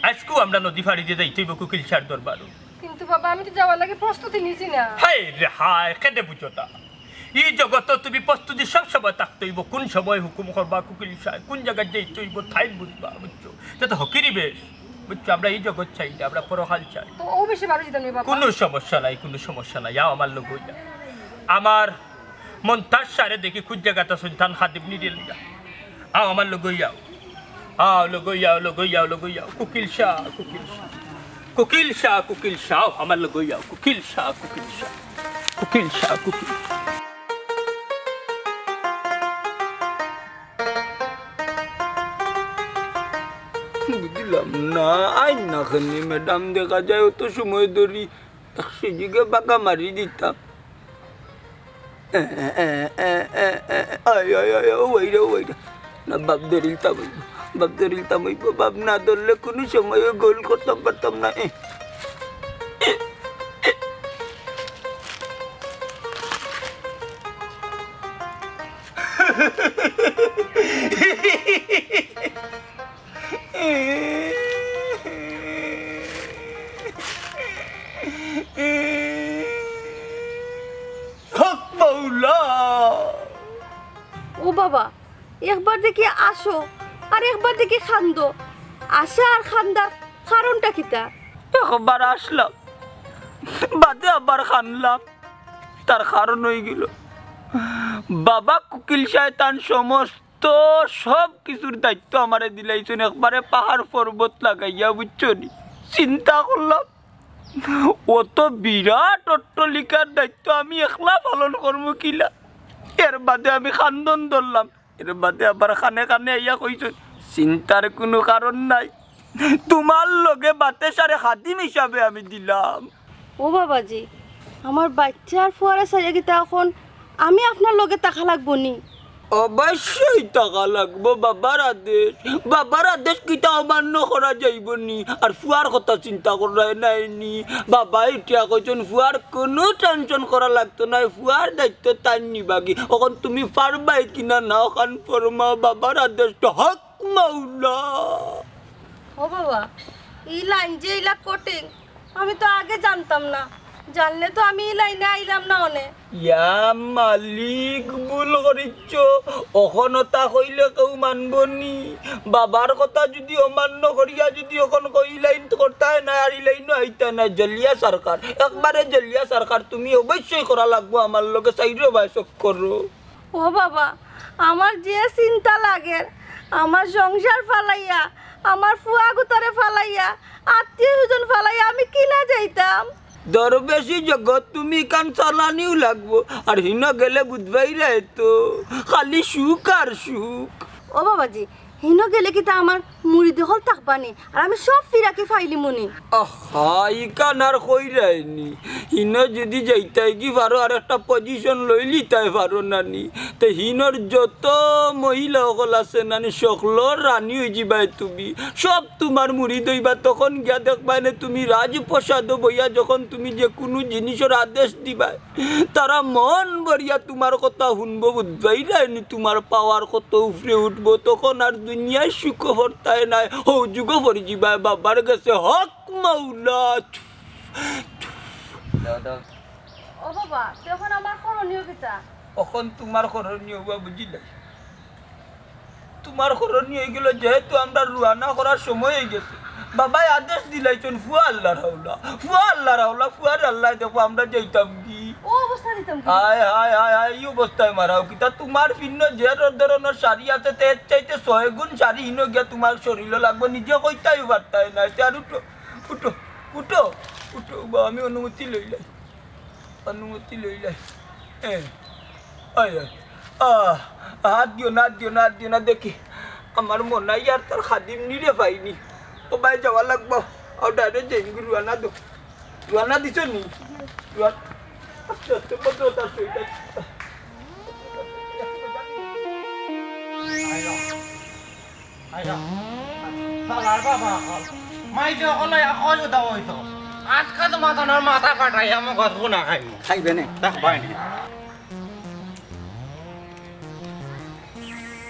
আইজকু আমরা নদী ফাড়ি দিয়া যাইতে অইবো কুকিল শার দরবারো। কিন্তু বাবা, আমি তো যাওয়ার লাগি প্রস্তুতি নিছি না। হায় রে হায়, কেনে বুঝো না? ই জগতো তুমি প্রস্তুতি সব সময় থাকতে অইবো। কোন সময় হুকুম করবা কুকিল শায়, কোন জাগাত যাইতে অইবো, time বুঝবা, বুঝছো? তে তো হকিরি বেশ, বুঝছো? আমরা ই জগত চাই না, আমরা পরকাল চাই। তো ও বেশি বারো যেতাম নি বাবা। কুনু সমস্যা নাই, কুনু সমস্যা নাই, আও আমার লগে অইয়া। আমার মন্তাজ শারে দেখি কোন জাগাত আছইন, তান খাদিম নিরে লইয়া। আও আমার লগে অইয়া আও। আও, লগে অইয়া আও, লগে অইয়া আও, লগে অইয়া আও। কুকিল শাহ, কুকিল শাহ। কুকিল শাহ, কুকিল শাহ, আও, আমার লগে অইয়া আও। কুকিল শাহ, কুকিল শাহ। কুকিল শাহ, কুকিল। বুঝলাম না, আইন না কেনে ম্যাডাম, দেখা যায় অত সময় ধরি এক সুযোগে বাঁকা মারি দিতাম। এ, এ, এ, এ, এ, এ, আয়, আয়, আয়, ও ভাইরে, ও ভাইরে। না, বাপ ধরিলতাম অইবো, বাপ ধরিলতাম অইবো, বাপ না ধরলে কুনু সময়ও গোল করতাম পারতাম না। এ। হক মাওলা। ও বাবা, একবার দেখি আসো, আর একবার দেখি কান্দো। আসা আর কান্দার কারণটা কিতা? একবার আসলাম, বাদে আবার কানলাম। তার কারণ অইগেলো, বাবা কুকিল শায় তান সমস্ত তো সব কিছুর দায়িত্ব আমারে দিলাইছইন, একবারে পাহাড় পর্বত লাগাইয়া, বুঝছো নি? চিন্তা করলাম, অত বিরাট অট্টালিকার দায়িত্ব আমি একলা পালন করমু কিলা? এর বাদে আমি কান্দন ধরলাম, এর বাদে আবার কানে কানে আইয়া কইছইন, "চিন্তার কুনু কারণ নাই, তুমার লগে বাতেশারে খাদিম হিসাবে আমি দিলাম।" ও বাবাজি, আমার বাইচ্চা আর ফুয়ারে চাইয়া কিতা অখন আমি আপনার লগে থাকা লাগবো নি? অবশ্যই থাকা লাগবো, বাবার আদেশ। বাবার আদেশ কিতা অমান্য করা যাইবো নি? আর ফুয়ার কথা চিন্তা করায় নাই নি? বাবায় উঠিয়া কইছইন, "ফুয়ার কুনু tension করা লাগতো নায়, ফুয়ার দায়িত্ব তাইন নিবাগি।" অখন তুমি পারবায় কিনা না, অখান ফরমাও, বাবার আদেশ তো হক মাওলা। ও বাবা, ই লাইন যে ইলা কঠিন, আমি তো আগে জানতাম না। জানলে তো আমি ই লাইনে আইলাম না অনে। ইয়া মালিক, ভুল করিচ্ছ। অখন অতা কইলে কেউ মানবো নি? বাবার কথা যুদি অমান্য করিয়া যুদি অখন কই ই লাইন করতায় নায় আর ই লাইনও আইতায় নায়, জলিয়া সরকার, একবারে জলিয়া সরকার, তুমি অবশ্যই করা লাগবো আমার লগে, চাইরোবায় চক্করো। ও বাবা, আমার যে চিন্তা লাগের, আমার সংসার ফালাইয়া, আমার ফুয়া গুতারে ফালাইয়া, আত্মীয় স্বজন ফালাইয়া আমি কিলা যাইতাম? দরবেশি জগৎ, তুমি ইখান চালানিউ লাগবো, আর হিনো গেলে বুঝবায়রায় তো, খালি সুখ আর সুখ। ও বাবাজি, হিনো গেলে কিতা আমার মুরিদ অকল থাকবা নি? আর আমি সব ফিরাকি ফাইলিমু নি। আহা, ইখান আর কইরায় নি। হিনো যুদি যাইতায়গি পারো, আর একটা position লইলিতায় পারো না নি। তে হিনোর যত মহিলা অকল আছে না নি, সকলর রানী অইযিবায় তুমি। সব তুমার মুরিদ অইবা, তখন গিয়া দেখবায় নে তুমি রাজপ্রাসাদো বইয়া যখন তুমি যে কুনু জিনিসর আদেশ দিবায়, তারা মন ভরিয়া তুমার কথা হুনবো, বুঝবায়রায় নি তুমার power কত উপরে উঠবো, তখন আর দুনিয়ার সুখো পড়তায় নায়, হউ যুগো পড়িযিবায় বাবার গেছে হক মাওলা। ও বাবা, তে অখন আমার করণীয় কিতা? অখন তুমার করণীয় অউবা বুঝিলায়। তুমার করণীয় অইগেলো, যেহেতু আমরার রওয়ানা করার সময় অইগেছে, বাবায় আদেশ দিলাইছইন, ফুয়া আল্লার হাওলা, ফুয়া আল্লার হাওলা, ফুয়ারে আল্লায় দেখবো, আমরা যাইতাম কি? ও অবস্থা দিতাম কি? হায়, হায়, হায়, হায়, ই অবস্থায় মারাও কিতা? তুমার ফিন্দো যে ধরনর শাড়ি আছে, তে এর চাইতে ছয় গুণ শাড়ি হিনো গিয়া তুমার শরীলো লাগবো, নিজে কইতায় পারতায় নায়। তে আর উঠো, উঠো, উঠো, উঠো, বা, আমি অনুমতি লইলাই। অনুমতি লইলাই। এ, আয়, আয়। আহ, হাত দিও না, হাত দিও না, হাত দিও না, দেখি। আমার মনাই আর তার খাদিম নিরে পাইনি। ও ভাই, যাওয়া লাগবো। আও, direct যাইমু, রওয়ানা দেও। রওয়ানা দিছো নি? রওয়ানা। আস্তে আস্তে, ভদ্রতার সহিত। আইরা। শালার বাবা অকল। মাইজি অকল লইয়া কই উদা অইতো। আজকা তো মাতানোর মাথা ফাটাইয়া মগজ ভুনা খাইমু। খাইবে নে? দেখ ভাই নি।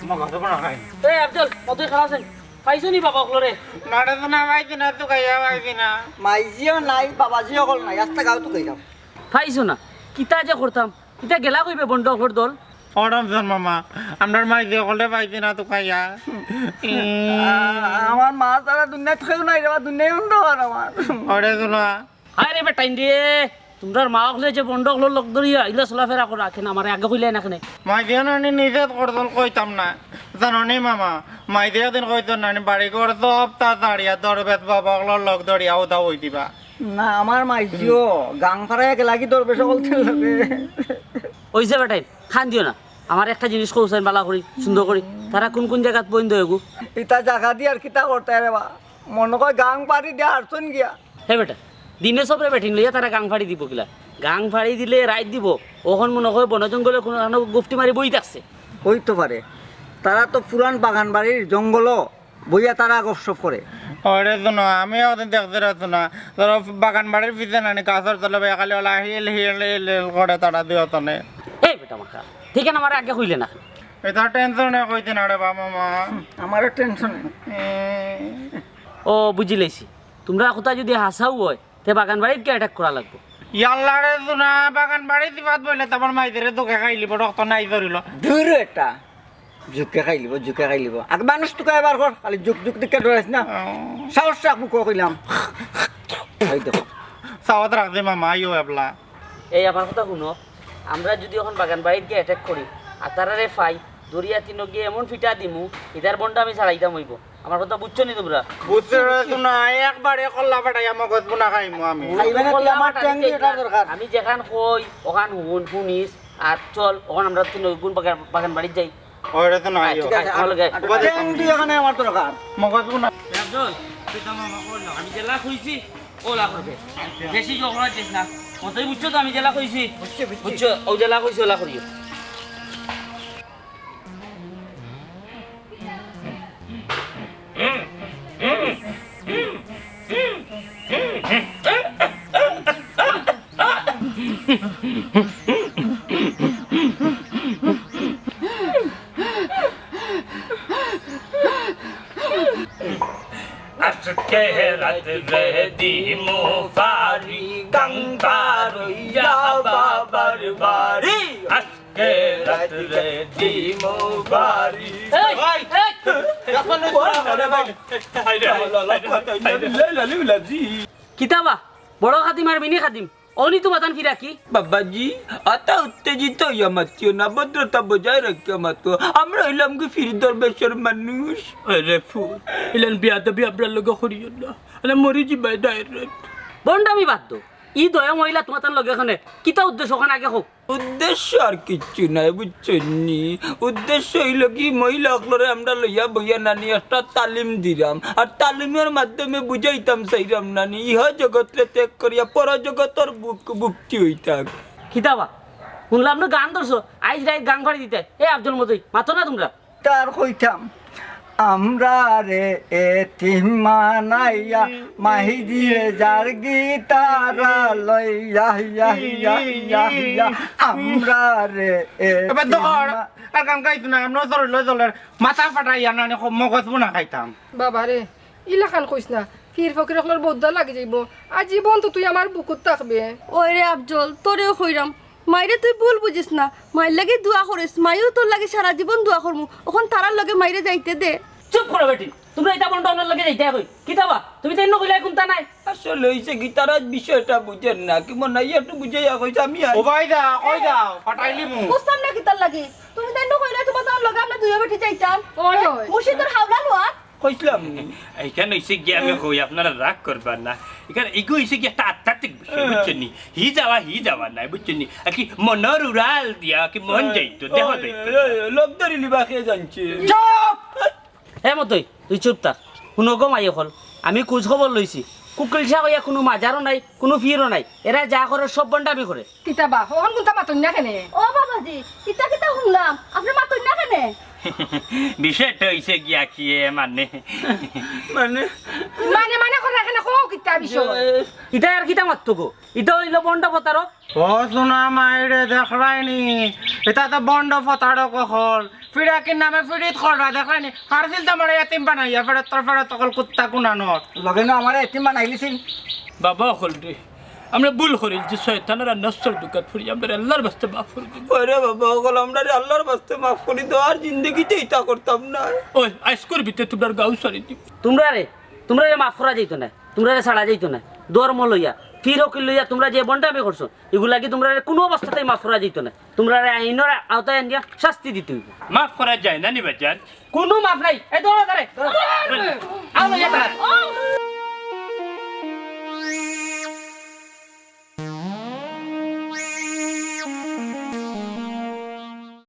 মগজ ভুনা খাইমু। এ আফজল, মতই খালাস নি? পাইছো নি বাবা অকলরে? না রে, তো না পাইছি না, তো খাইয়া পাইছি না। মাইজিও নাই, বাবাজি অকল নাই, আস্তা গাঁও তো কইলাম। পাইছো না? কিতা যে করতাম, ইতা গেলা কইবে বন্ড অকলর দল। ও রমজান মামা, আমরার মাইজি অকলরে পাইছি না তো খাইয়া। আ-, আমার মা ছাড়া দুনিয়াত কেউ নাই রে বা, দুনিয়াই অন্ধকার আমার। ওরে শোনা। হায় রে বেটাইন রে, তুমরার মা অকলে যে বন্ড অকলর লগ ধরিয়া ইলা চলাফেরা করা, কেনে আমারে আগে কইলায় না কেনে? মাইজি নানি নিজে করছইন কইতাম না। জানো নি মামা, মাইজি একদিন কইছইন নানি বাড়ি ঘর সবতা ছাড়িয়া দরবেশ বাবা অকলর লগ ধরিয়া উদা অই দিবা। না, আমার মাইজিও গাং ফাড়াইয়া গেলা কি দরবেশ অকলর লগে। অইছে বেটাইন, কান্দিও না। আমারে একটা জিনিস কও চাইন বালা করি, সুন্দর করি। তারা কুন কুন জাগাত বইন দইগু? ইতা জাগা দি আর কিতা করতায় রে বা? মনো কয় গাং ফাড়ি দিয়া হারছইন গিয়া। হে বেটা, দিনে সবরে বেটিন লইয়া তারা গাং ফাড়ি দিবো কিলা? গাং ফাড়ি দিলে রাইত দিবো। অখন মনো কয় বন জঙ্গলে কুনু গুফটি মারি বই থাকছে। অইতো পারে। তারা তো পুরান বাগান বাড়ির জঙ্গলো বইয়া তারা গপসপ করে। ওরে শোনো, আমি অখন দেখছি রে শোনা, ধরো বাগান বাড়ির পিছে নানি গাছর তলে বইয়া খালি অলা হিল হিল হিল হিল করে তারা দুইওজনে। এই বেটা মাখা, ঠিক আছে, আমারে আগে কইলে না। ইতা tension-এ কইতে না রে বা মামা। আমারও tension। এ। ও, বুঝিলাইছি। তুমরার কথা যুদি হাছাউ অয়, তে বাগান বাড়িত গিয়া attack করা লাগবো। ইয়াল্লা রে শোনা, বাগান বাড়িত দিবাত বইলে তো আমার মাইজিরে ধুকে খাইলিবো, রক্ত নাই ধরিল। দুরু এটা। জুকে খাইলিবো, জুকে খাইলিবো। আগে মানুষ তুকাইয়া বার কর, খালি জুক জুক দেখিয়া ডরাইস না। ও। সাহস রাখ মুখো কইলাম। এই দেখো। সাওয়াত রাখদে মামা, আইও এবলা। এই আমার কথা হুনো, আমরা যুদি অখন বাগান বাড়িত গিয়া attack করি, আর তারারে পাই, ধরিয়া তিনো গিয়া এমন ফিটা দিমু, ইতার বন্ড আমি ছাড়াইতাম অইবো। আমার কথা বুঝছো নি তুমরা? বুঝছি রে শোনা, একবারে কল্লা ফাটাইয়া মগজ ভুনা খাইমু আমি। খাইবে না, তুই কল্লা আমার ফাটানি ঠ্যাং দি চাইছ এটা না। দরকার। আমি যেখান কই, অখান হুন, হুনিস, আর চল, অখন আমরা তিনো গুন বাগান, বাগান বাড়িত যাই। ওরে তো নাই। আয়, ঠিক আছে, আমার লগে আয়। ঠ্যাং দি অখানে আমার দরকার। মগজ ভুনা। একজন, তুই তো মামা কর না। আমি যেলা কইছি, অলা করবে। বেশি জোর করা যাস না। মতই বুঝছো তো আমি যেলা কইছি? বুঝছি, বুঝছি। বুঝছো? অউ যেলা কইছি, অলা করিও। আজকে রাত্রে দিমু ফাড়ি, গাং ফাড়িয়া বাবার বাড়ি। আজকে রাত্রে দিমু ফাড়ি। এই, এই, কিতা বা? বড় খাদিম আর মিনি খাদিম, অনি তো মাতান ফিরা কি? বাবাজি, অতা উত্তেজিত অইয়া মাতিও না, ভদ্রতা বজায় রাখিয়া মাতো। আমরা অইলাম কি ফির দরবেশর মানুষ। আরে ফুত, ইলান বিয়াদবি আমরার লগে করিও না। আরে মরি যিবায় direct। ভন্ডামি বাদ দেও। ই দয়া মহিলা তুমাতান লগে কেনে? কিতা উদ্দেশ্য অখান আগে কও। উদ্দেশ্য আর কিচ্ছু নাই, বুঝছইন নি? উদ্দেশ্য অইলো কি, মহিলা অকলরে আমরা লইয়া বইয়া নানি একটা তালিম দিরাম, আর তালিমর মাধ্যমে বুঝাইতাম চাইরাম নানি, ইহ জগতরে ত্যাগ করিয়া পর জগতর ভুক-, ভুক্তি অইতাম। কিতা বা? হুনলাম না গান ধরছো, আইজ রাইত গাং ফাড়ি দিতায়। এ আফজল মতই, মাতো না তুমরা। তার কইতাম, আমরারে এতিম বানাইয়া, মাইজিয়ে যারগি তারা লইয়া, ইয়া, ইয়া, ইয়া, ইয়া, আমরারে এবার এতিম ধর, মা- আর গান গাইতো না, আমরা চলে লই চলে, মাথা ফাটাইয়া না, নে, মগজ ভুনা খাইতাম। বাবা রে, ইলাখান কইস না, পীর ফকির অকলর বউদ্দা লাগি যাইবো, আর জীবন তো তুই আমার বুকুত থাকবে। ওই রে আফজল, তোরেও কইরাম, মাইরে, তুই ভুল বুঝিস না, মাইর লাগি দোয়া করিস, মাইও তোর লাগি সারা জীবন দোয়া করমু। অখন তারার লগে মাইরে যাইতে দে। চুপ করো বেটি, তুমরা ইতা ভন্ড অকলর লগে যাইতায় কই? কিতা বা? তুমি তাইন কইলায় কুন্তা নাই। আসলে অইছে কি, তারা বিষয়টা বুঝের না, কি মনাইয়া একটু বুঝাইয়া কইছে, আমি আর ও ভাই দা, কই যাও? ফাটাইলিমু। বুঝতাম না কিতার লাগি। তুমি তাইন কইলায় তুমরা তারার লগে আমরা দুইও বেটি যাইতাম। ওই, ওই। মুর্শিদর হাওলা লোয়া। কইছিলাম। ইখান অইছে গিয়া আমি কই, আপনারা রাগ করবা না। ইখান ইগু অইছে গিয়া একটা আধ্যাত্মিক বিষয়, হ্যাঁ। বুঝছইন নি? হি যাওয়া, হি যাওয়া নায়, বুঝছইন নি? আর কি মনর উড়াল দিয়া কি মন যাইতো, দেহ যাইতো না। এ, এ, লোক ধরিলি বা কে জানছে? চুপ! এ মতই, তুই চুপ থাক। হুনো গো মাই অকল, আমি খোঁজ খবর লইছি। কুকিল শাহ অইয়া কুনু মাজারও নাই, কুনু পীরও নাই। এরা যা করে সব ভন্ডামি করে। কিতা বা, অখন কুন্তা মাতইন না কেনে? ও বাবাজি, ইতা কিতা হুনলাম? আপনে মাতইন না কেনে? বিষয়টা অইছে গিয়া কি এ মানে? মানে? মানে মানে করে কেনে কও কিতা বিষয়? ইতা আর কিতা মাততো গো? ইতা অইলো ভন্ড প্রতারক। ও সোনা মাইরে দেখরায়নি, ইতা তো ভন্ড প্রতারক অকল। ফিরাকির নামে ফিরিত কররা দেখরায়নি। হারছিল তো আমারে এতিম বানাইয়া, ফেরত তোর ফেরত অকল কুত্তা কুনানোর। লগে না আমারে এতিম বানাইলিছিল। বাবা অকল রে, আমরা ভুল করিলছি, শয়তানর আর নফসর দুকাত পড়ি, আমরারে আল্লার বাস্তে মাফ করি দিন। ওরে বাবা অকল, আমরারে আল্লার বাস্তে মাফ করি দেও, আর জিন্দেগিতে ইতা করতাম না। ওই, আইজকুর ভিতরে তুমরার গাউ ছাড়ি দিমু। তুমরারে, তুমরারে মাফ করা যাইতো নায়, তুমরারে ছাড়া যাইতো নায়। ধর্ম লইয়া, পীর উকিল লইয়া তুমরা যে ভন্ডামি করছো, ইগুর লাগি তুমরারে কুনু অবস্থাতেই মাফ করা যাইতো নায়। তুমরারে আইনর আওতায় আনিয়া শাস্তি দিতে অইবো। মাফ করা যায় না নি বাজান? কুনু মাফ নাই। এই ধরো তারে। আও লইয়া তারে।